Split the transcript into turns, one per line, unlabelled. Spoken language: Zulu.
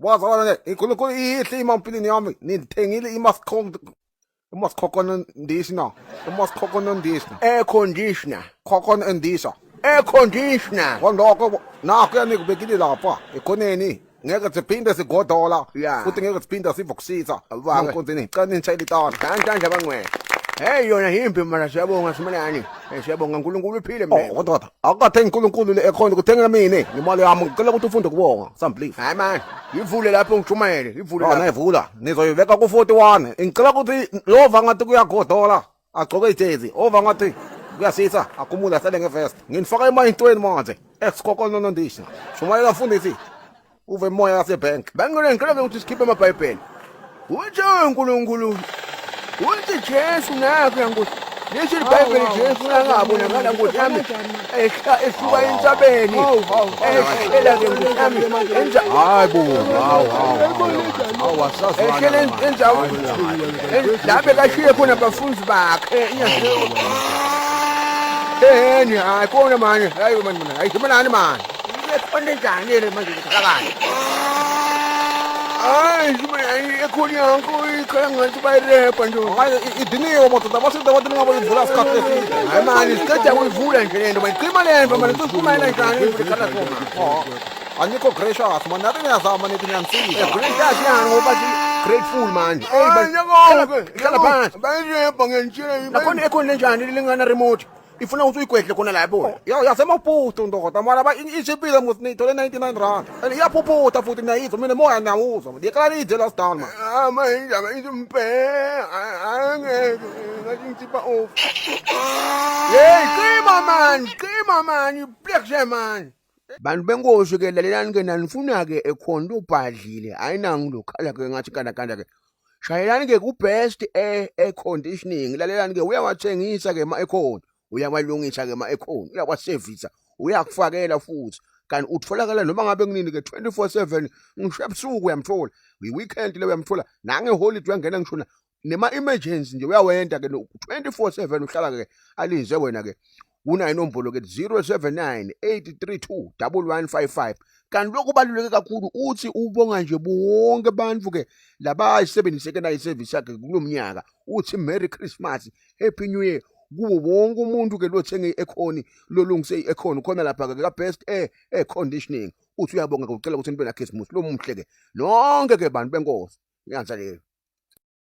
Wazalwane inkulunkulu iyihle imampilini yami nithengile imasikhokonondishina imasikhokonondishina
Air conditioner.
khokonondisha
Air conditioner.
Kwaloko nakho yanikubekile lapha ekhoneni ngeke siphinde sigodola futhi ngeke siphinde sivukusisa mankonzini cela ningitshayele itana
Tandla bangwele. Hey yona yimbi mara siyabonga simelani. Eh, siyabonga uNkulunkulu uphile
Oh
mina.
kodwa akukathengi uNkulunkulu le ekhona kuthengela mina nemali yami ngicela ukuthi ufunde kubonga sambelieve.
Hayi man, ivule lapho ngishumayele, ivule
Oh
lapho.
nayivula nizoyibeka ku-41 ngicela ukuthi lova ngathi kuyagodola agcoke ijezi ova ngathi kuyasisa akhumule asele ngevest nginifaka emayintweni manje ex-kokononondisha shumayela mfundisi uve moya yasebank.
Bangcwele ngicela ukuthi sikhiphe amabhayibheli. Uthi uNkulunkulu uthi Jesu nakho yankosi. Lisho iBhayibheli Jesu nakabonakala nkosi yami ehla esuka entsabeni. Ehlela ke nkosi yami enza
Hayi bo, hawu hawu. Hawu asazwana.
ehlela enza la bekashiye khona abafundi bakhe. Eheni hayi kona manje hayi manje hayi simelani manje. Ikhona njani le manje ikhalakala. Hayi simelani ekhona yakho ikhala ngathi bayirepa nje.
Hayi idiniwe madoda basho bathi ningaboyivula isikhathi eside.
Hayi mani siqeda kuyivula nje lento manje cima lento manje sishumayela njani ikhala sona.
Oh, Anikho gracious man, nathi niyazama nithi niyanisiza.
Gracious yani ngoba si grateful manje. Hey hlala phansi.
Bayirepa ngentshela.
Nakhona ekhona lenjani lingana remote. Ifuna ukuthi uyigwedle khona lapho.
Ya yasemaputo ndoda mara ba ishipile musi niyithole 99 rand. And iyaphuphutha futhi niyayizwa mina moya niyawuzwa. Ngicela niyidle last down man.
Ah manje indaba izimpe angeke ngathi ngitsipha off.
Hey qima man, qima man, iblack man. Bantu benkosi ke lalelani ke nanifuna ke ekhona ubhadlile ayinangu lokhala ke ngathi kanda kanda ke. Shayelani ke ku best air, air conditioning lalelani ke uyawathengisa ke ma ekhona uyawalungisa ke ma ekhona uyawasevisa uyakufakela futhi kanti utholakala noma ngabe kunini ke 24/7 ngisho ebusuku uyamthola i-weekend le uyamthola nange-holiday uyangena ngisho nema-emergency nje uyawenta ke 24/7 uhlala ke alize wena ke unayo inombolo ke 079 832 1155 kanti lokhu kubaluleke kakhulu uthi ubonga nje bonke abantu ke labayisebenzise ke nayi service yakhe kulomnyaka uthi Merry Christmas Happy New Year kuwo wonke umuntu ke lothenge i-aircon lolungise i-aircon khona lapha ke ka best air air conditioning uthi uyabonga ngicela ukuthi nibe na Christmas lomuhle ke nonke ke bantu benkosi ngiyanza leyo.